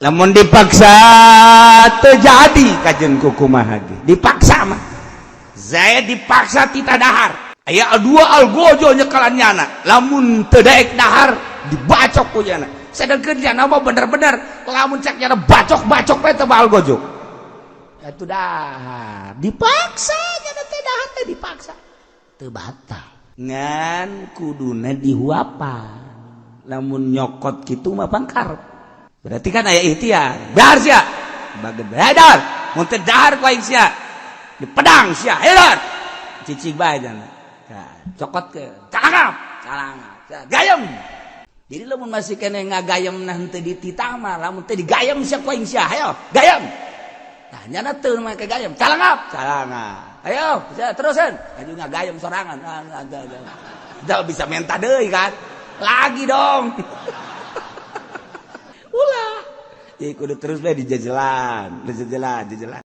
Lamun dipaksa terjadi kajen kukumaha ge dipaksa mah. Zaid dipaksa tita dahar, aya dua algojo nyekalan nyana. Lamun teu daek dahar, dibacok ku nyana. Sedangkan nyana mah bener-bener lamun cek nyana bacok-bacok we teu algojo. Itu dahar dipaksa, nyana teh dahar teh dipaksa, teu batal, ngan kuduna dihuapan. Lamun nyokot kitu mah pangkar, berarti kan aya ikhtiar. Dahar sia, baget dahar. Mun teu dahar ku aing sia di pedang sia, ayo dahar. Cicing bae jana. Cokot ke calangap calangap, gayem. Jadi lamun masih kene ngagayem, nah henteu dititah mah, lamun teu digayem sia ku aing sia, ayo gayem. Nah, nyana teu make gayem, calangap calangap, ayo terusan aju ngagayem sorangan. Udah bisa minta deui kan lagi dong. Ulah, jadi kudu terus bae dijajalan, dijajalan, dijajalan.